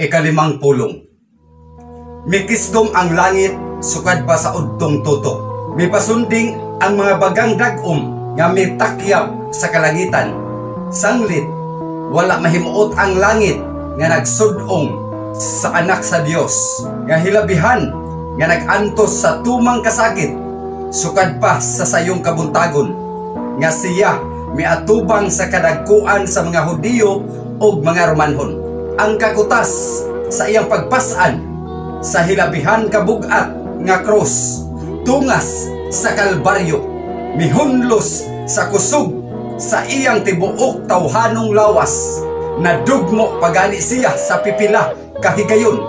Ikalimang pulong. Mikisdom ang langit sukad pa sa udtong tutok. Mipasunding ang mga bagang dag-om nga mitakyab sa kalangitan. Sanglit, wala mahimuot ang langit nga nagsud-ong sa anak sa Dios nga hilabihan nga nag-antos sa tumang kasakit sukad pa sa sayong kabuntagon nga siya miatubang sa kadagkuan sa mga Hudiyo ug mga Romanhon. Ang kakutas sa iyang pagpasan sa hilabihan kabugat nga krus tungas sa Kalbaryo mihunlos sa kusog sa iyang tibuok tawhanong lawas. Nadugmo pagani siya sa pipila kahigayon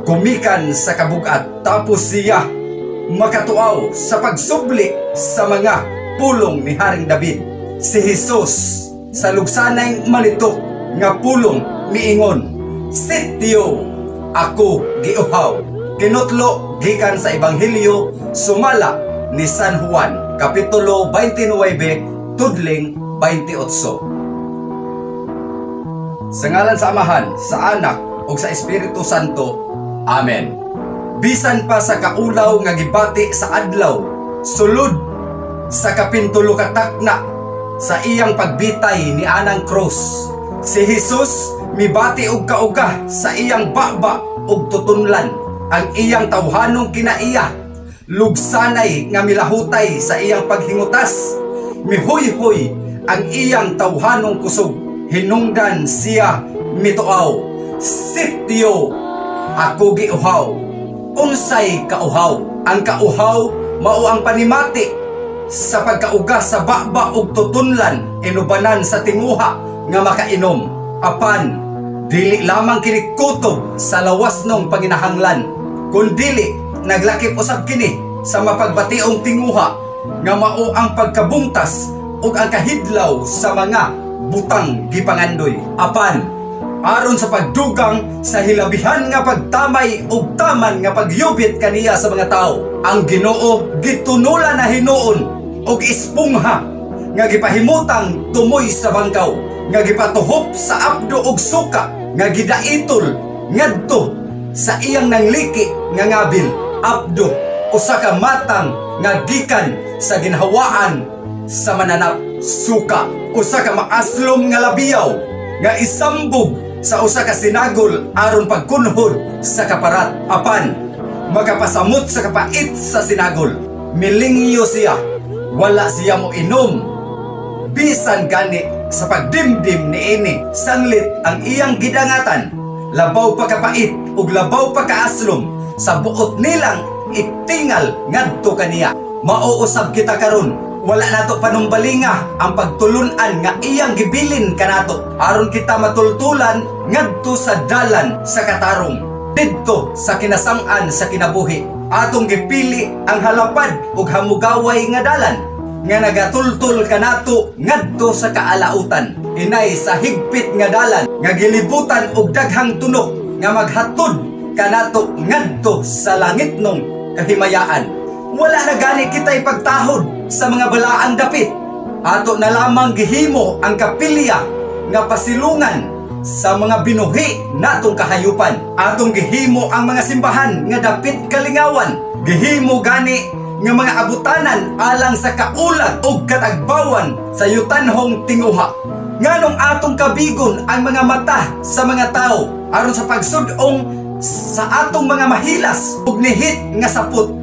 gumikan sa kabugat, tapos siya makatuaw sa pagsubli sa mga pulong ni Haring David. Si Jesus sa lugsanay malitok nga pulong miingon, "Sityo, ako giuhaw." Kinutlo gikan sa Ebanghelyo sumala ni San Juan, Kapitulo 29, tudling 28. Sa ngalan sa Amahan, sa Anak, ug sa Espiritu Santo. Amen. Bisan pa sa kaulaw nga gibati sa adlaw, sulod sa kapintulo katakna sa iyang pagbitay ni anang krus, si Jesus mibati og kauga sa iyang baba ug tutunlan. Ang iyang tawhanong kinaiya lugsanay nga milahutay sa iyang paghingutas. Mihuyhoy ang iyang tawhanong kusog. Hinungdan siya mituaw, "Sityo, ako giuhaw." Unsay kauhaw? Ang kauhaw mao ang panimati sa pagkauga sa baba ug tutunlan inubanan sa tinguha nga makainom. Apan dili lamang kini kutob sa lawas nong panginahanglan, kundili naglakip usab kini sa mapagbationg tinguha nga mao ang pagkabungtas ug ang kahidlaw sa mga butang gipangandoy. Apan aron sa pagdugang sa hilabihan nga pagtamay ug taman nga pagyubit kaniya sa mga tao, ang Ginoo gitunula na hinuon og espongha nga gipahimutang tumoy sa bangkaw, nga gipatuhop sa apdo ug suka, nga gidaitol ngadto sa iyang nangliki nga ngabil. Apdo, usa ka matang nga gikan sa ginhawaan sa mananap. Suka, usa ka maaslom nga labiyaw nga isambog sa usa ka sinagol aron pagkunhod sa kaparat, apan makapasamot sa kapait sa sinagol. Milingyo siya, wala siya mo inom bisan gani sa pagdimdim niini, sanglit ang iyang gidangatan labaw pa kapait ug labaw pa kaaslom sa buot nilang itingal ngadto kaniya. Mao usab kita karon, wala nato panumbalinga ang pagtulunan nga iyang gibilin kanato aron kita matultulan ngadto sa dalan sa katarong didto sa kinasang-an sa kinabuhi. Atong gipili ang halapad ug hamugaway nga dalan nga nagatultol kanato ngadto sa kaalautan, inay sa higpit nga dalan nga gilibutan og daghang tunok nga maghatod kanato ngadto sa langitnong kahimayaan. Wala na gani kita'y pagtahod sa mga balaang dapit. Ato na lamang gihimo ang kapilya nga pasilungan sa mga binuhi natong kahayupan. Atong gihimo ang mga simbahan nga dapit kalingawan. Gihimo gani nga mga abutanan alang sa kaulag ug katagbawan sa yutanhong tinguha. Nganong atong kabigon ang mga mata sa mga tao aron sa pagsud-ong sa atong mga mahilas ug nihit nga sapot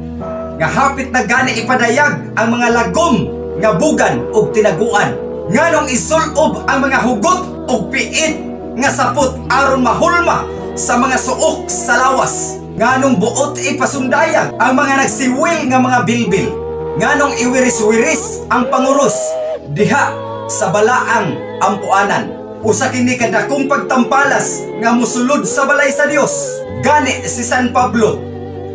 nga hapit na gani ipadayag ang mga lagom nga bugan ug tinaguan? Nganong isulob ang mga hugot ug piit nga sapot aron mahulma sa mga suok sa lawas? Nganong buot ipasundayag ang mga nagsiwil nga mga bilbil? Nganong iwiris-wiris ang panguros diha sa balaang ampuanan? Usa kini kadakong pagtampalas nga mosulod sa balay sa Dios. Gani si San Pablo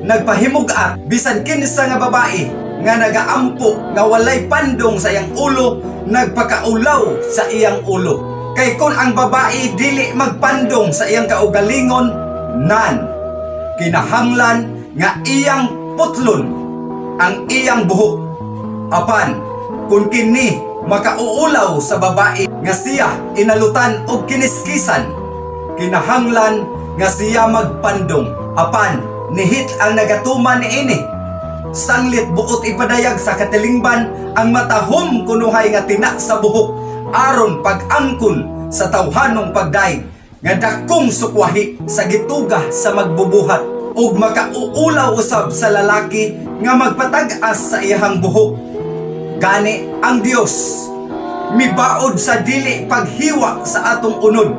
nagpahimug-at, bisan kinsa nga babae nga nagaampo nga walay pandong sa iyang ulo, nagpakaulaw sa iyang ulo. Kay kon ang babae dili magpandong sa iyang kaugalingon, nan kinahanglan nga iyang putlon ang iyang buhok. Apan kung kini makauulaw sa babae nga siya inalutan og kiniskisan, kinahanglan nga siya magpandong, apan nihit ang nagatuman niini. Sanglit buot ipadayag sa katilingban ang matahom kunuhay nga tina sa buhok aron pag-angkon sa tawhanong pagdaig nga dakong sukwahi sa gituga sa magbubuhat ug makauulaw usab sa lalaki nga magpatag-as sa iyahang buhok. Gani ang Dios mibaod sa dili paghiwa sa atong unod,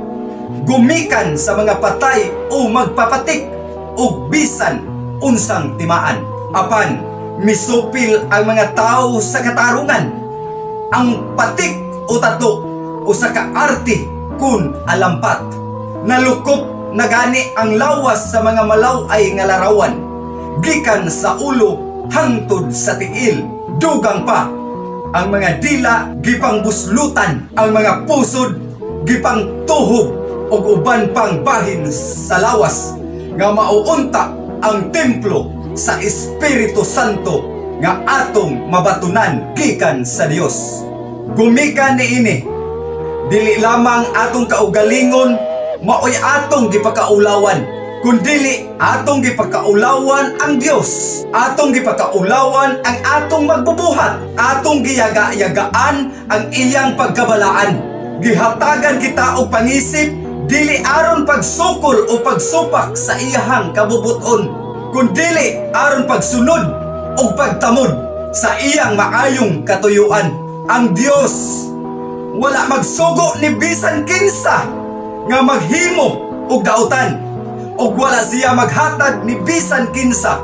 gumikan sa mga patay o magpapatik ug bisan unsang timaan. Apan misupil ang mga tawo sa katarungan. Ang patik o tato usa ka arte kun alampat. Nalukop na gani ang lawas sa mga malaw-ay nga larawan, gikan sa ulo hangtod sa tiil. Dugang pa ang mga dila gipangbuslutan, ang mga pusod gipangtuhog ug uban pang bahin sa lawas nga mauunta ang templo sa Espiritu Santo nga atong mabatunan gikan sa Dios. Gumikan niini, dili lamang atong kaugalingon maoy atong gipakaulawan, kundili atong gipakaulawan ang Dios, atong gipakaulawan ang atong magbubuhat, atong giyaga-yagaan ang iyang pagkabalaan. Gihatagan kita og pangisip dili aron pagsukol o pagsupak sa iyahang kabubuton, kundili aron pagsunod o pagtamod sa iyang maayong katuyuan. Ang Dios wala magsugo ni bisan kinsa nga maghimo og dautan, ug wala siya maghatag ni bisan kinsa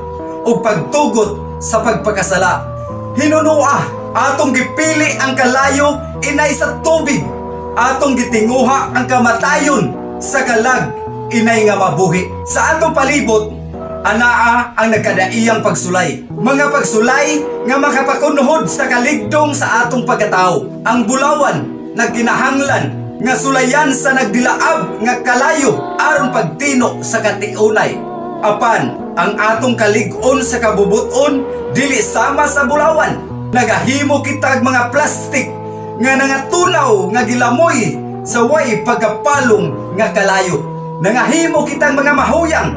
og pagtugot sa pagpakasala. Hinunua, atong gipili ang kalayo inay sa tubig, atong gitinguha ang kamatayon sa kalag inay nga mabuhi. Sa atong palibot, anaa ang nagkadaiyang pagsulay. Mga pagsulay nga makapakunhod sa kaligdong sa atong pagkatao. Ang bulawan nagkinahanglan nga sulayan sa nagdilaab nga kalayo aron pagtino sa katiunay. Apan ang atong kalig-on sa kabubuton dili sama sa bulawan. Nagahimo kitag mga plastik nga nangatunaw nga gilamoy sa way pagkapalong nga kalayo. Nangahimo kitang mga mahuyang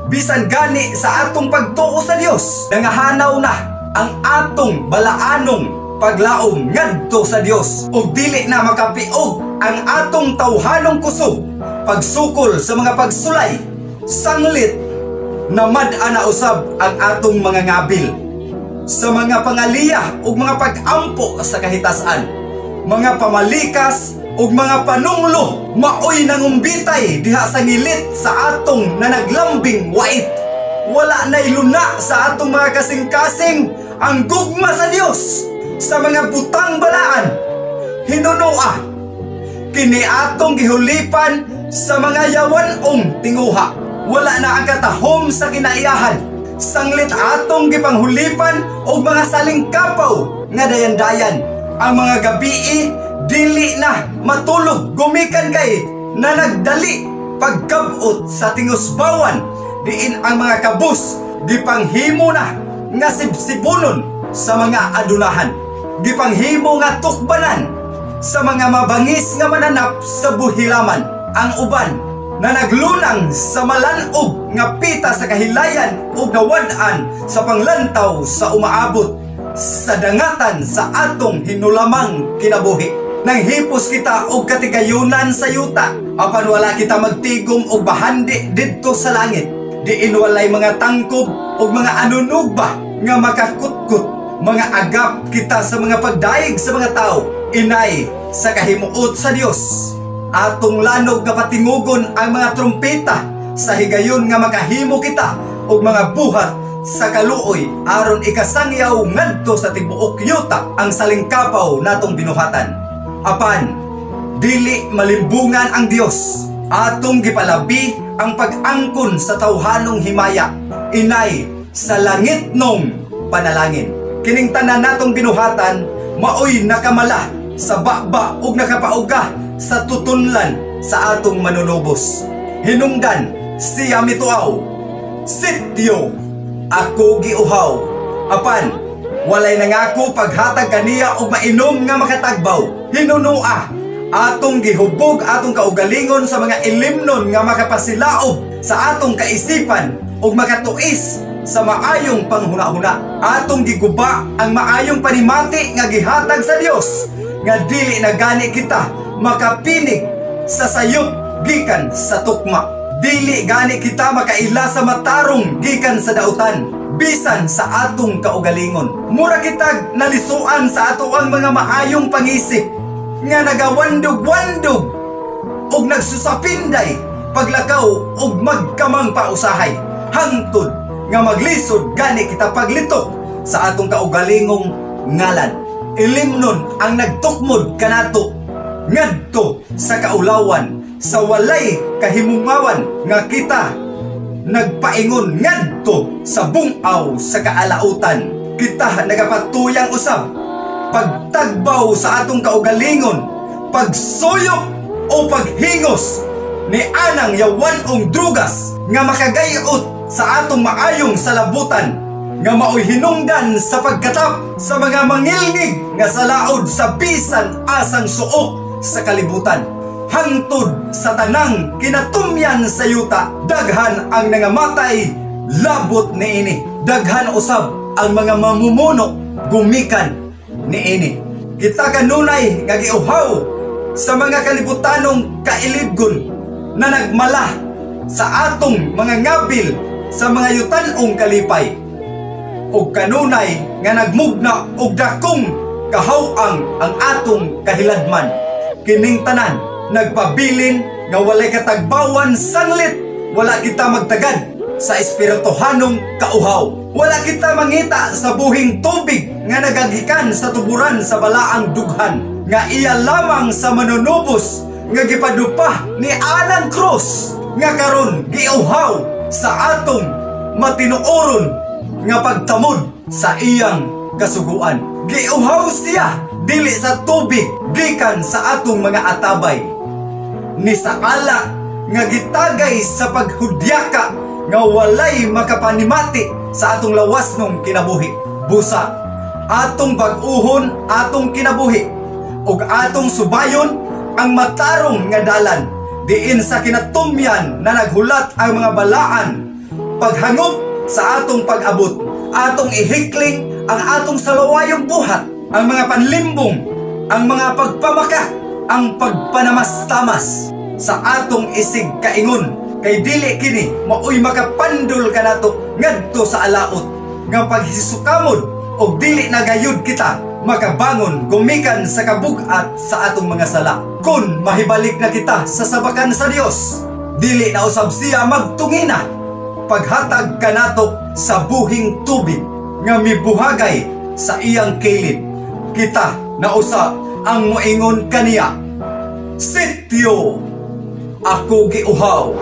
bisan gani sa atong pagtuo sa Dios. Nangahanaw na ang atong balaanong paglaom ngadto sa Dios ug dili na makapiog ang atong tawhanong kusog pagsukol sa mga pagsulay. Sanglit namad-an na usab ang atong mga ngabil sa mga pangaliya ug mga pag-ampo sa kahitasan, mga pamalikas ug mga panunglo maoy nangumbitay diha sa ngilit sa atong nanaglambing wait. Wala na'y luna sa atong mga kasing-kasing ang gugma sa Dios sa mga butang balaan. Hinunua, kini atong gihulipan sa mga yawanong tinguha. Wala na ang katahom sa kinaiyahan. Sanglit atong gipanghulipan og mga salingkapaw nga dayan-dayan. Ang mga gabii dili na matulog gumikan kay na nagdali pagkabot sa tingusbawan, diin ang mga kabus gipanghimo na nga sibsibunon sa mga adunahan, gipanghimo nga tukbanan sa mga mabangis nga mananap sa buhilaman. Ang uban na naglunang sa malanog nga pita sa kahilayan ug nawad-an sa panglantaw sa umaabot sa dangatan sa atong hinulamang kinabuhi. Nanghipos kita og katigayunan sa yuta, apan wala kita magtigom og bahandi didto sa langit, diin walay mga tangkob og mga anunugba nga makakutkot. Mga agap kita sa mga pagdayeg sa mga tao inay sa kahimuot sa Dios. Atong lanog nga patingugon ang mga trumpeta sa higayon nga makahimo kita og mga buhat sa kaluoy aron ikasangyaw ngadto sa tibuok yuta ang salingkapaw natong binuhatan. Apan dili malimbungan ang Dios. Atong gipalabi ang pag-angkon sa tawhanong himaya inay sa langit nong panalangin. Kining tanan natong binuhatan maoy nakamala sa baba ug nakapauga sa tutunlan sa atong manunubos. Hinungdan siya mituaw, "Sityo, ako giuhaw." Apan walay nangako paghatag kaniya og mainom nga makatagbaw. Hinunua, atong gihubog atong kaugalingon sa mga ilimnon nga makapasilaob sa atong kaisipan ug makatuis sa maayong panghuna-huna. Atong giguba ang maayong panimati nga gihatag sa Dios, nga dili na gani kita makapinig sa sayop gikan sa tukma. Dili gani kita makaila sa matarong gikan sa dautan, bisan sa atong kaugalingon. Mura kitag nalisuan sa atoang mga maayong pangisip nga nagawandog-wandog ug nagsusapinday paglakaw ug magkamang pausahay, hangtod nga maglisod gani kita paglitok sa atong kaugalingong ngalan. Ilimnon ang nagtukmod kanato ngadto sa kaulawan sa walay kahimungawan nga kita nagpaingon ngadto sa bungaw sa kaalautan. Kita nagapatuyang usab pagtagbaw sa atong kaugalingon, pagsuyop o paghingos ni anang yawan-ong drugas nga makagayot sa atong maayong salabutan, nga maoy hinungdan sa pagkatap sa mga mangilngig nga salaod sa bisan asang suok sa kalibutan. Hangtod sa tanang kinatumyan sa yuta, daghan ang nangamatay labot niini. Daghan usab ang mga mamumuno gumikan niini. Kita kanunay nga giuhaw sa mga kalibutanong kailibgon na nagmala sa atong mga ngabil sa mga yutanong kalipay, ug kanunay nga nagmugna og dakong kahaw-ang ang atong kahiladman. Kining tanan nagpabilin nga walay katagbawan sanglit wala kita magtagad sa espirituhanong kauhaw. Wala kita mangita sa buhing tubig nga nagagikan sa tuburan sa balaang dughan, nga iya lamang sa manunubos nga gipadupa ni anang krus, nga karon giuhaw sa atong matinuoron nga pagtamod sa iyang kasuguan. Giuhaw siya dili sa tubig gikan sa atong mga atabay, ni sa alak nga gitagay sa paghudyaka nga walay makapanimati sa atong lawas nung kinabuhi. Busa atong bag-uhon atong kinabuhi ug atong subayon ang matarong nga dalan diin sa kinatumyan na naghulat ang mga balaan paghangop sa atong pag-abot. Atong ihikling ang atong salawayong buhat, ang mga panlimbong, ang mga pagpamaka, ang pagpanamastamas sa atong isig kaingon, kay dili kini maoy makapandol kanato ngadto sa alaot nga paghisukamod, og dili na gayud kita makabangon gumikan sa kabug-at sa atong mga sala. Kun mahibalik na kita sa sabakan sa Dios, dili na usab siya magtungina paghatag kanato sa buhing tubig nga mibuhagay sa iyang kilid. Kita na usa ang moingon kaniya, "Sityo ako giuhaw."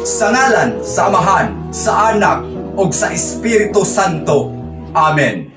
Sa ngalan sa Amahan, sa Anak ug sa Espiritu Santo. Amen.